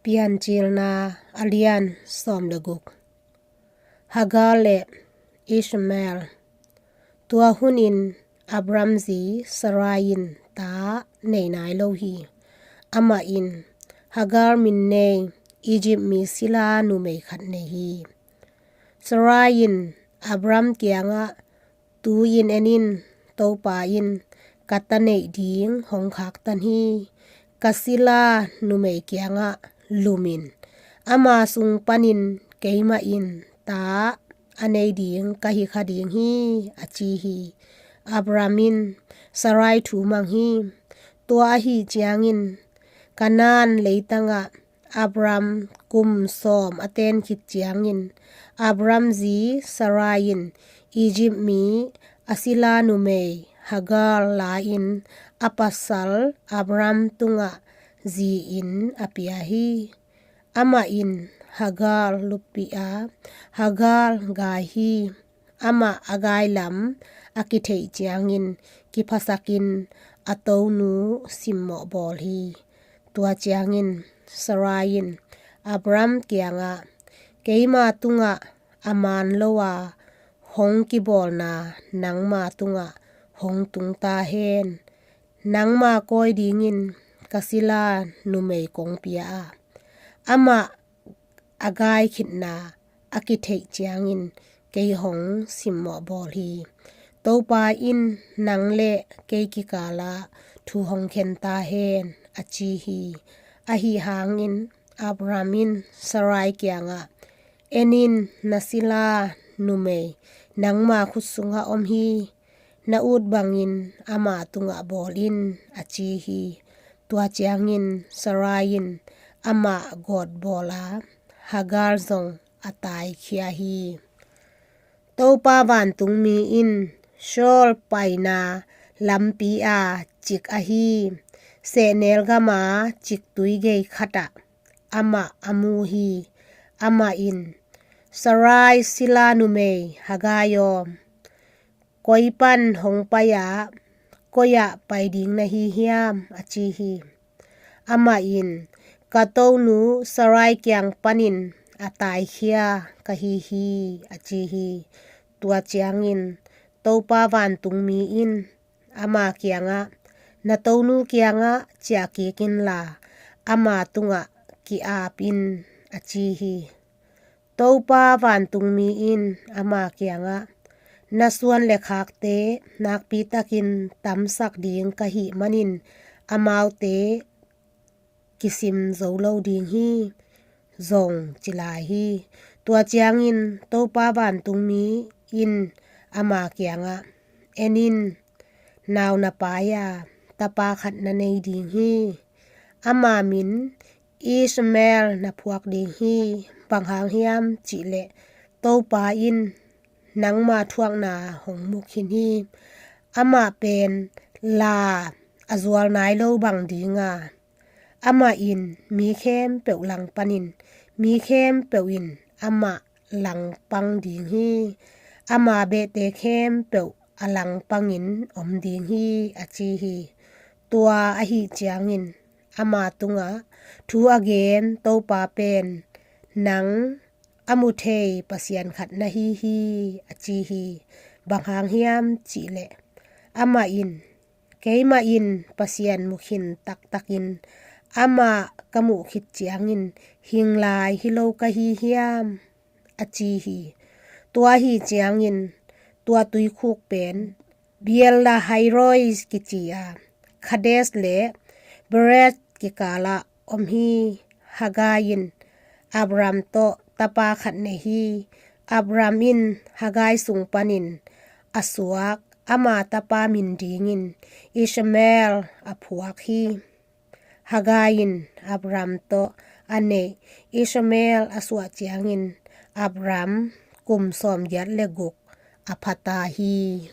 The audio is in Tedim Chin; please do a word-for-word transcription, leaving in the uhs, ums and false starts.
Piancilna a lian sawm le guk. Hagar le Ishmael. Tua hunin Abram zi Sarai in ta nei nai lo hi. Amah in Hagar min nei Egypt mi sila numei khat nei hi. Sarai in Abram kiangah, "Tu-in en in, Topa in ka ta neih ding hong khaktan hi. Ka sila numei kiangah lum in. Ama sung panin keimah in ta a nei ding ka hi kha ding hi," a ci hi. Abram in Sarai thu mang hi. Tua ahi ciangin Kanaan leitangah Abram kum sawm a ten khit ciangin Abram zi Sarai in Egypt mi a sila numei Hagar la-in a pasal Abram tungah zi-in a pia hi. Amah in Hagar luppih a, Hagar gai hi. Amah a gai lam a kitheih ciangin kiphasakin a tonu simmawh bawl hi. Tua ciangin Sarai in Abram kiangah, "Keima tungah a man lo a hong kibawlna nangma tungah hong tung ta hen. Nangma kawi dingin ka sila numei kong pia a, amah a gai khitna a kitheih ciangin kei hong simmawh bawl hi. Topa in nang le kei kikalah thu hong khen ta hen," a ci hi. Ahi hangin Abram in Sarai kiangah, "En in, na sila numei nangma khut sungah om hi. Na ut bangin ama tungah bawl in," a ci hi. Tua ciangin Sarai in amah gawt bawl a, Hagar zong a taikhia hi. Topa vantungmi in Sheol paina lampi a cik ahi sehnel gama ciktui gei khatah amah a mu hi. Amah in, "Sarai sila numei Hagar aw, koi pan hong pai a, koi ah pai ding na hi hiam?" a ci hi. Amah in, "Ka tonu Sarai kiang panin a taikhia ka hi hi," a ci hi. Tua ciangin Topa vantungmi in ama kiangah, "Na tonu kiangah ciah kik inla ama tungah ki-ap in," a ci hi. Topa vantungmi in ama kiangah, "Na suan le khakte nakpitakin tamsak ding ka hih manin amaute kisim zo lo ding hi," zong ci lai hi. Tua ciangin Topa vantungmi in ama kiangah, "En in, nau na pai a, tapa khat na nei ding hi. Ama min Ishmael na phuak ding hi. Bang hang hiam cihleh Topa in nangma thuakna hong mu khin hi. Amah pen la a zual nai lo bang ding a, amah in mi khempeuh langpanin mi khempeuh in amah langpang ding hi. Ama behte khempeuh a langpangin om ding hi," a ci hi. Tua ahi ciangin ama tungah thu a gen Topa pen nang a mu thei Pasian khat na hi hi, a ci hi. Bang hang hiam cihleh amah in, "Keimah in Pasian mu khin taktakin amah ka muh khit ciangin hing lai hi lo ka hi hiam?" a ci hi. Tua ahi ciangin tua tuikhuk pen Beer-lahai-roi kici a, Kadesh le Bered kikalah om hi. Hagar in Abram tawh tapa khat nei hi. Abram in Hagar sung panin a suak ama tapa min dingin Ishmael a phuak hi. Hagar in Abram tawh a neih Ishmael a suah ciangin Abram kum sawmgiat le guk a pha ta hi.